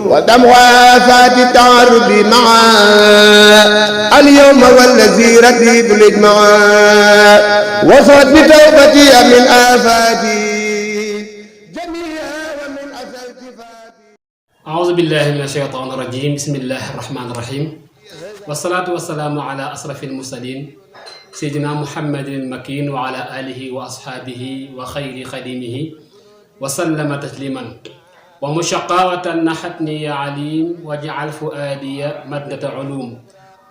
ودمع آفات التعرض معا اليوم والذي رديد الإجماع وصلت بتوبتي من آفاتي جميعا ومن أسى التفاتي. أعوذ بالله من الشيطان الرجيم. بسم الله الرحمن الرحيم والصلاة والسلام على أشرف المرسلين سيدنا محمد المكين وعلى آله وأصحابه وخير خديمه وسلم تسليما. ومشقاوة نحتني يا عليم واجعل فؤادي مدنة علوم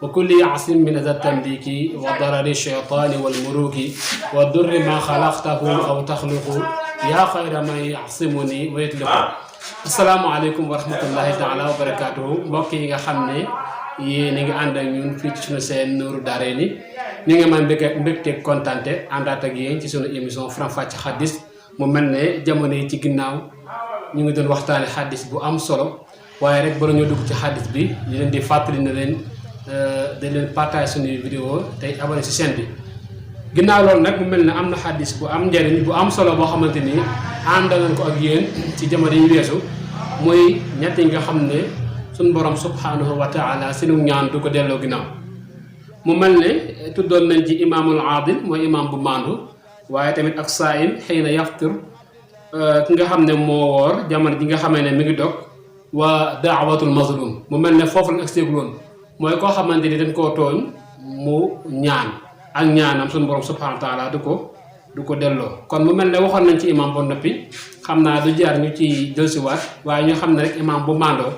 وكل يعصم من ذا التمليك وضرر الشيطان والملوك والضر ما خلقته أو تخلق يا خير من يعصمني ويطلق. السلام عليكم ورحمة الله تعالى وبركاته. mbokk yi nga xam ne yéen a ngi ànd ak ñun fii ci sunu seen Nourou Darayni ñu ngi man mbégte kontante àndaat ak yéen ci sunu émission Faram-Fàcce Xaddis. mu mel ne jamono yi ci ginnaaw ñu ngi doon waxtaane xaddis bu am solo waaye rek bala ñoo dugg ci xaddis bi ñu leen di fàttali na leen dañ leen partage suñuy vidéo tey abonné ci chaîne bi. ginnaaw loolu nag mu mel ne am na xaddis bu am njëriñ bu am solo boo xamante ni àndal nañ ko ak yéen ci jamono yi weesu muy ñett yi nga xam ne suñu borom subhanahu wa taala seenu ñaan du ko delloo ginnaaw. mu mel ne tuddoon nañ ci imaamul aadil mooy imaam bu maandu waaye tamit ak saa'im xëy na yaftir ki nga xam ne moo woor jamono ji nga xamee ne mi ngi dog waa daawatul mazlum mu mel ne foofu la exteegul woon mooy koo xamante ni dañ koo tooñ mu ñaan ak ñaanam suñu borom subhanahu wa taala du ko delloo. kon mu mel ne waxoon nañ ci imam ba noppi xam naa du jaar ñu ci dellusiwaat waaye ñu xam ne rek imam bu mandoo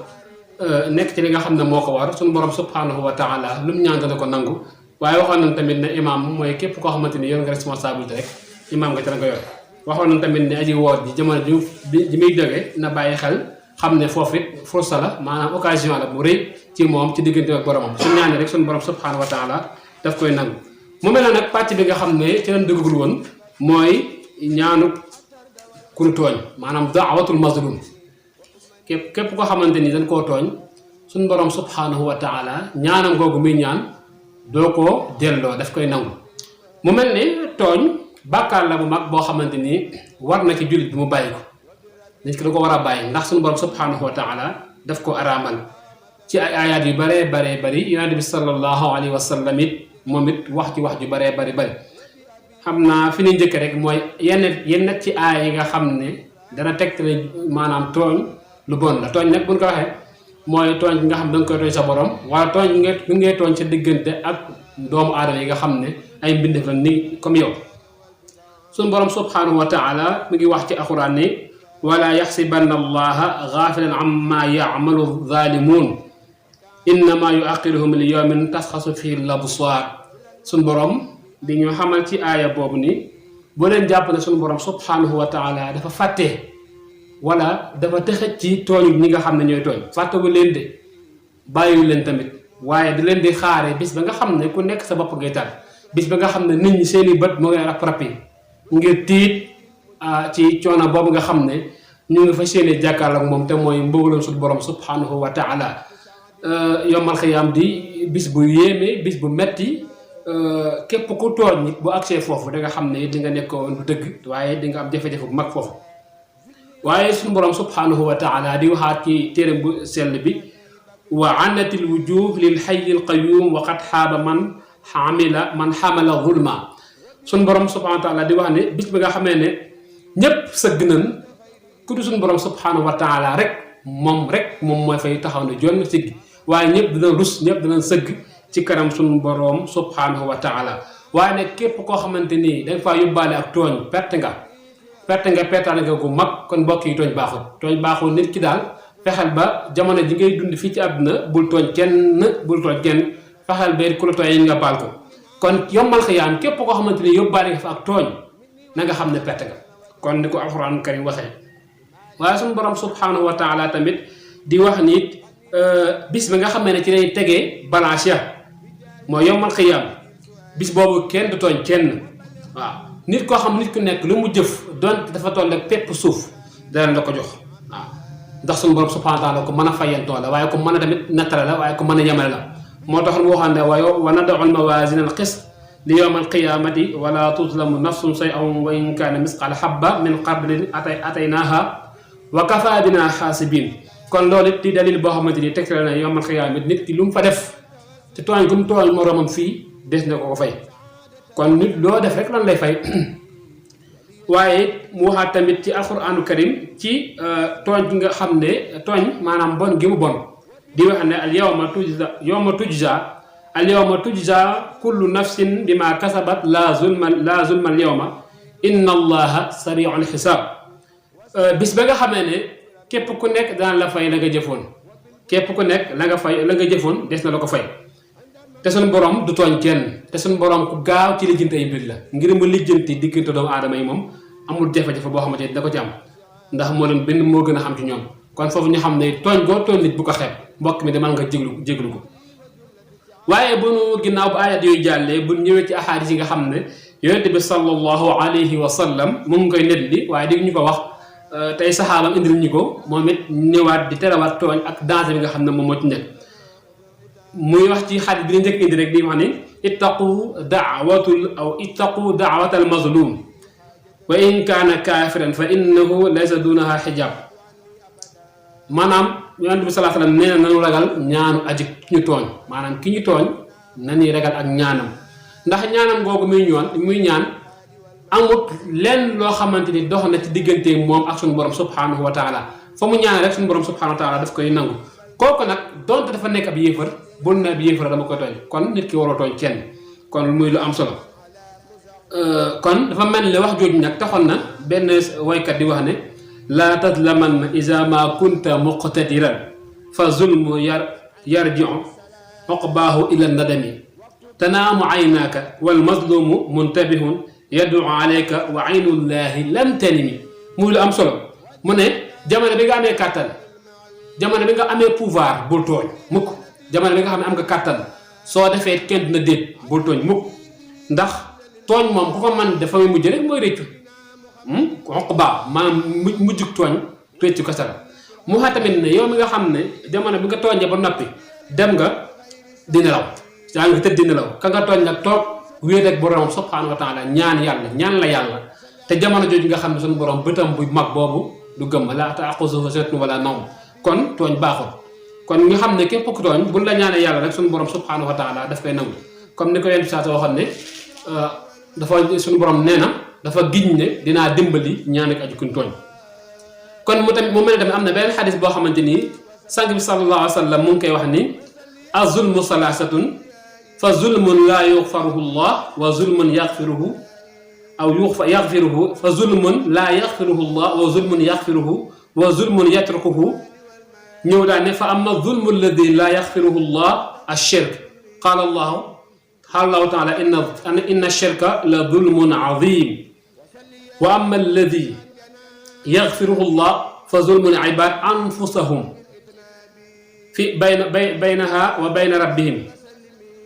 nekk ci li nga xam ne moo ko war suñu borom subhanahu wa taala lu mu ñaan dana ko nangu. waaye waxoon nañ tamit ne imam mooy képp koo xamante ni yor nga responsabilité rek imam nga ca la nga yor. waxoon nañ tamit ne aji woor ji jamono ji muy jóge na bàyyi xel xam ne foofu it fursa la maanaam occasion la bu rëy ci moom ci diggante ak boromam su ñaanee rek suñu borom subhanahu wa taala daf koy nangu. mu mel ne nag pàcc bi nga xam ne ci lañ dëggagul woon mooy ñaanu ku ñu tooñ maanaam daawatul mazlum képp koo xamante ni dañ koo tooñ suñu borom subhanahu wa taala ñaanam googu muy ñaan doo ko delloo daf koy nangu. mu mel ne tooñ bàkkaar la bu mag boo xamante ni war na ci jullit bi mu bàyyi ko nit ki da ko war a bàyyi ndax suñu borom subhanahu wa taala daf ko araamal ci ay ayaat yu baree bari yonent bi sallallahu alayhi wa sallam it moom it wax ju baree bari xam naa fi ñu njëkk rek mooy yenn ci aaya yi nga xam ne dana tegtale maanaam tooñ lu bon la. tooñ nag buñ ko waxee mooy tooñ bi nga xam ne danga koy tooñ sa borom wala tooñ bi ngay tooñ sa diggante ak doomu aadama yi nga xam ne ay mbindeef la ni comme yow. suñu borom subhanahu wa taala mi ngi wax ci alxuraan ni wala yaxsibanna allaha gaafilan amma yacmalu zalimun innama yuaqiruhum li yawmin tasxasu fihi labsaar. suñu borom di ñu xamal ci aaya boobu ni boo leen jàpp ne suñu borom subhanahu wa taala dafa fàtte wala dafa tëxëj ci tooñu ñi nga xam ne ñooy tooñ fàttewu leen de bàyyiwu leen tamit waaye di leen di xaare bis ba nga xam ne ku nekk sa bopp ngay tar bis ba nga xam ne nit ñi seeni bët moo ngi rap-rapi ngir tiit ci coono boobu nga xam ne ñu ngi fa seeni jàkkaarloo ak moom te mooy mbugalam suñu borom subhanahu wa taala. yombal xiyaam di bis bu yéeme bis bu metti képp ku tooñ nit bu agsee foofu da nga xam ne di nga nekkoon du dëgg waaye di nga am jafe-jafe bu mag foofu. waaye suñu borom subhanahu wa taala di waxaat ci téeram bu sell bi wa anatil wujuh lil hayyil qayyum wa qad xaaba man xamala zulma. suñu borom subhanahu wa taala di wax ne bis bi nga xamee ne ñëpp sëgg nañ ku du suñu borom subhanahu wa taala rek moom mooy fay taxaw ne jonn siggi waaye ñëpp dina rus ñëpp dina sëgg ci kanam suñu borom subhanahu wa taala. waaye nag képp koo xamante ni da nga faa yóbbaale ak tooñ perte nga pertaane nga gu mag. kon mbokk yi tooñ baaxul nit ki daal fexeel ba jamono ji ngay dund fii ci àdduna bul tooñ kenn fexeel ba ku la tooñ yi nga baal ko. kon yombal xiyaam képp koo xamante ni yóbbaale nga fa ak tooñ na nga xam ne perte nga kon ni ko alxuraan karim waxee. waaye suñu borom subhanahu wa taala tamit di wax nit bis bi nga xam ne ci lay tegee balance ya mooy yombal xiyaam bis boobu kenn du tooñ kenn waaw. nit koo xam nit ku nekk lu mu jëf doon dafa toll rek pepp suuf dara la ko jox waaw ndax suñu borom subhanahu wa taala ko mën a fayantoo la waaye ko mën a tamit nattale la waaye ko mën a yemale la. moo tax mu waxoon ne wa nada'u al-mawaazina al-qist li yawm al-qiyaamati wala tuzlamu nafsun shay'an wa in kaana misqaala habba min khardalin ataynaaha wa kafaa binaa haasibiin. kon loolu it di dalil boo xamante ni tegtale na yombal xiyaam it nit ki lu mu fa def ci tooñ gu mu tooñ moroomam fii des na ko fay kon nit loo def rek lan lay fay waaye mu waxaat tamit ci alquranu karim ci tooñ gi nga xam ne tooñ maanaam bon gi mu bon di wax ne al yawma tujza kullu nafsin bima kasabat la zulma al yawma inna allaha sari'ul xisaab bis ba nga xamee ne képp ku nekk daan la fay la nga jëfoon képp ku nekk la nga jëfoon des na la ko fay te suñu borom du tooñ kenn te suñu borom ku gaaw ci lijjanti ay mbir la ngir mu lijjanti diggante doomu aadama yi moom amul jafe-jafe boo xamante ni da ko ci am ndax moo leen benn moo gën a xam ci ñoom kon foofu ñu xam ne tooñ goo tooñ nit bu ko xeeb mbokk mi demal nga jéglu ko waaye bu nu ginnaaw bu ayat yooyu jàllee bu ñëwee ci ahadis yi nga xam ne yonente bi sallallahu alayhi wa sallam mu ngi koy net li waaye di ñu ko wax tey saxaabam indil ñu ko moom it ñëwaat di terawaat tooñ ak danger bi nga xam ne moom moo ci nekk muy wax ci xadis bi la njëkk indi rek di wax ni ittaqu da'watal mazlum wa in kaana kaafiran fa innahu laysa dunaha xijaab maanaam yonent bi sallallahu alayhi wa sallam nee na nanu ragal ñaanu aji ki ñu tooñ maanaam ki ñu tooñ nañuy ragal ak ñaanam ndax ñaanam googu muy ñaan amut lenn loo xamante ni dox na ci diggante moom ak suñu borom subhanahu wa taala fa mu ñaan rek suñu borom subhanahu wa taala daf koy nangu kooku nag donte dafa nekk ab yéefar bul na ab yéefar dama koy tooñ kon nit ki waroo tooñ kenn kon muy lu am solo kon dafa mel ni wax jooju nag taxoon na benn waykat di wax ne laa tazlaman iza ma kunta muqtadiran fa zulmu yarji'u uqbaahu ila nadami tanaamu aynaaka wal mazlumu muntabihun yad'u alayka wa aynullahi lam tanimi muy lu am solo mu ne jamono bi nga amee kàttan jamono bi nga amee pouvoir bul tooñ mukk jamono bi nga xam ne am nga kàttan soo defee kenn dina déet bul tooñ mukk ndax tooñ moom ku ko man dafa mujj rek mooy réccu xonq baax maanaam mujjug tooñ réccu ko sala mu xa tamit ne yow mi nga xam ne jamono bi nga tooñee ba noppi dem nga di nelaw yaa ngi tëdd di nelaw ka nga tooñ nag toog wéet ak borom subhanahu wa taala ñaan la yàlla te jamono jooju nga xam ne suñu borom bëtam bu mag boobu du gëm la ta'xuzuhu sinatun wala nawm kon tooñ baaxul kon nga xam ne képp ku tooñ buñ la ñaanee yàlla rek suñu borom subhanahu wa taala daf koy nangu comme ni ko yenn saa waxoon ne dafa suñu borom nee na dafa giñ ne dinaa dimbali ñaan ak aju kuñ tooñ kon mu mel ne tamit am na beneen xadis boo xamante ni sang bi sallallahu alayhi wa sallam mu ngi koy wax ni az-zulmu salaasatun fa zulmun laa yaxfiruhu llah wa zulmun yaxfiruhu aw yaxfiruhu fa zulmun laa yaxfiruhu llah wa zulmun yaxfiruhu wa zulmun yatrukuhu ñëw daal ne fa amma zulmu alladi laa yaxfiruhu llah ash-shirk qaala allahu taala inna ash-shirka la zulmun azim wa amma alladi yaxfiruhu llah fa zulmu al-ibaad anfusahum fi baynaha wa bayna rabbihim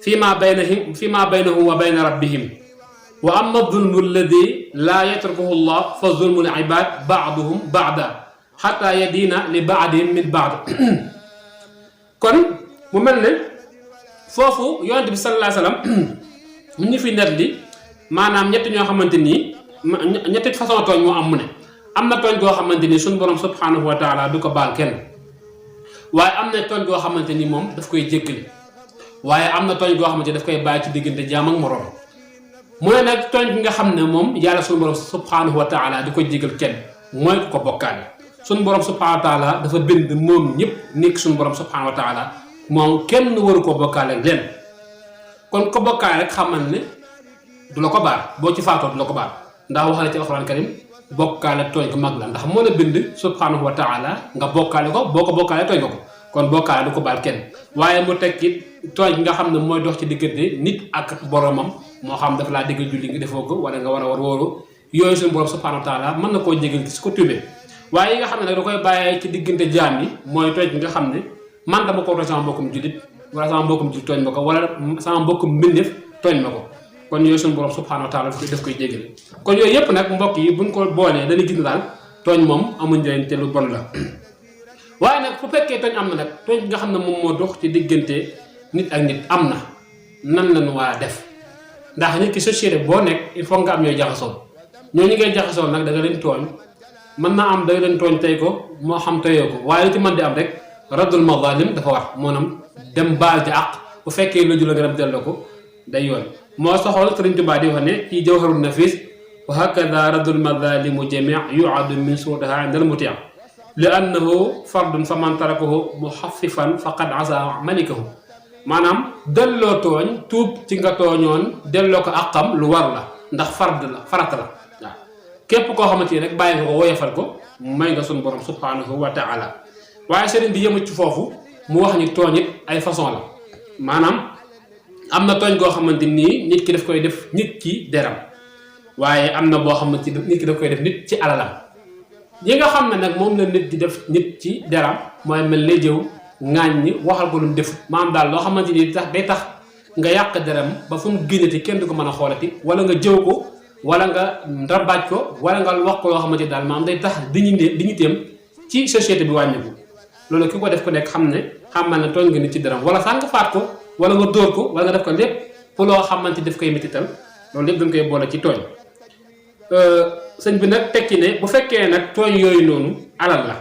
fima baynahum wa bayna rabbihim wa amma zulmu alladi laa yatrukuhu llah fa zulmu al-ibaad ba'duhum ba'dan xataa yadiina li baadihim min baad kon mu mel ne foofu yonent bi sallallahu alayhi wa sallam mu ñu fi net li maanaam ñetti ñoo xamante nii ñetti façon tooñ moo am mu ne am na tooñ goo xamante ni suñu borom subhanahu wa taala du ko baal kenn waaye am na tooñ goo xamante ni moom daf koy jéggale waaye am na tooñ goo xamante ni daf koy bàyyi ci diggante jaam ak moroom mu ne nag tooñ bi nga xam ne moom yàlla suñu borom subhanahu wa taala du ko jégal kenn mooy ku ko bokkaale suñu borom subhanahu wa taala dafa bind moom ñëpp nekk suñu borom subhanahu wa taala moom kenn waru ko bokkaale ak leen kon ko bokkaale rek xamal ne du la ko baal boo ci faatoo du la ko baal ndax wax na ci alxuraan karim bokkaale tooñ ko mag la ndax moo la bind subhanahu wa taala nga bokkaale ko boo ko bokkaale tooñ nga ko kon bokkaale du ko baal kenn waaye mu teg it tooñ nga xam ne mooy dox ci diggante nit ak boromam moo xam dafa laa déggal julli nga defoo ko wala nga war a war wóoru yooyu suñu borom subhanahu wa taala mën na koo jégal ci ko tubee waaye yi nga xam ne nag da koy bàyyee ci diggante jaam yi mooy tooñ bi nga xam ne man dama ko tooñ sama mbokkum jullit wala sama mbokkum jullit tooñ ma ko wala sama mbokkum mbindeef tooñ ma ko kon yooyu suñu borom subhanahu wa taala daf koy jégale kon yooyu yëpp nag mbokk yi buñ ko boolee dañuy gis ne daal tooñ moom amul njëriñ te lu bon la waaye nag fu fekkee tooñ am na nag tooñ bi nga xam ne moom moo dox ci diggante nit ak nit am na nan lañu war a def ndax nit ki société boo nekk il faut nga am ñooy jaxasoo ñooñu ngay jaxasoo nag da nga leen tooñ mën naa am day leen tooñ tey ko moo xam teyoo ko waaye lu ci mën di am rek raddul mazalim dafa war maanaam dem baal ji àq bu fekkee lu jula nga dem delloo ko day yoon moo soxol Sëriñ Tuubaa di wax ne ci jawharun nafis wa hakada raddul mazalimu jami yuadu min suudaha indal mutia li annahu fardun fa man tarakahu muhaffifan faqad asa malikahu maanaam delloo tooñ tuub ci nga tooñoon delloo ko àqam lu war la ndax farata la waaw képp koo xamante ni rek bàyyi nga ko woyofal ko may nga suñu borom subhanahu wa taala waaye sëriñ bi yëmu ci foofu mu wax ni tooñ it ay façon la maanaam am na tooñ goo xamante nii nit ki daf koy def nit ci deram waaye am na boo xamante ni nit ki daf koy def nit ci alalam yi nga xam ne nag moom la nit di def nit ci deram mooy mel lay jëw ŋaañ ñi waxal ko lu mu def maanaam daal loo xamante ni day tax nga yàq deram ba fu mu génnati kenn du ko mën a xoolati wala nga jëw ko wala nga rabaaj ko wala nga wax ko loo xamante ni daal maanaam day tax dignitéem ci société bi wàññiku loolu ki ko def ko nekk xam ne tooñ nga nit ci deram wala sax nga faat ko wala nga dóor ko wala nga def ko lépp pour loo xamante daf koy metital loolu lépp dañ koy boole ci tooñ sëñ bi nag tekki ne bu fekkee nag tooñ yooyu noonu alal la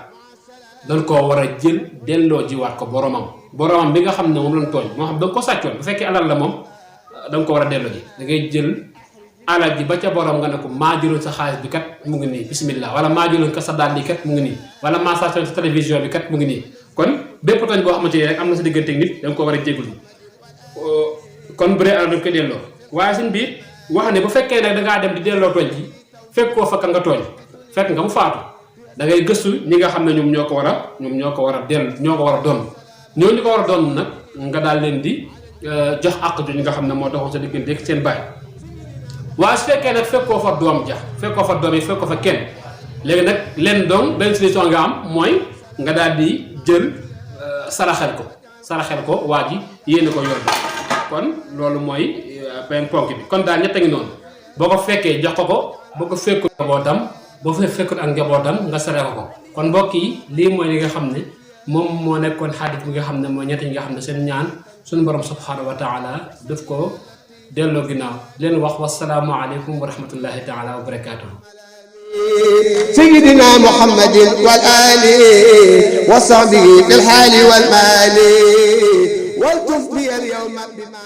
dañ koo war a jël delloo jiwaat ko boromam bi nga xam ne moom lañ tooñ moo xam da nga ko sàccoon bu fekkee alal la moom da nga ko war a delloo ji da ngay jël alal ji ba ca borom nga ne ko maa jëloon sa xaalis bi kat mu ngi nii bismillah wala maa jëloon ko sa daal bi kat mu ngi nii wala maa sàccoon sa télévision bi kat mu ngi nii kon bépp tooñ boo xamante ni rek am na sa diggante nit da nga ko war a jégalu kon bu dee alal da nga koy delloo waaye suñ biir wax ne bu fekkee nag dangaa dem di delloo tooñ ji fekk koo fakka nga tooñ fekk nga mu faatu da ngay gëstu ñi nga xam ne ñoom ñoo ko war a dellu ñoo ko war a doon ñooñu ko war a doon nag nga daal leen di jox àq jooju nga xam ne moo taxoon sa diggante ak seen baay waaye su fekkee nag fekkoo fa doom ja fekkoo fa doom yi fekkoo fa kenn léegi nag leen doom benn solution nga am mooy nga daal di jël saraxel ko waa ji yéene ko yor bi kon loolu mooy benn ponk bi kon daal ñett a ngi noonu boo ko fekkee jox ko boo ko fekkul njabootam boo fa fekkul ak njabootam nga saraxe ko kon mbokk yi lii mooy li nga xam ne moom moo nekkoon xaadis bi nga xam ne mooy ñett yi nga xam ne seen ñaan suñu borom subhanahu wa taala daf ko delloo ginnaaw leen wax wasalaamu aleykum wa rahmatullahi taala wa barakatuhu سيدنا محمد والآل وصحبه بالحال والمال والتف بي اليوم بما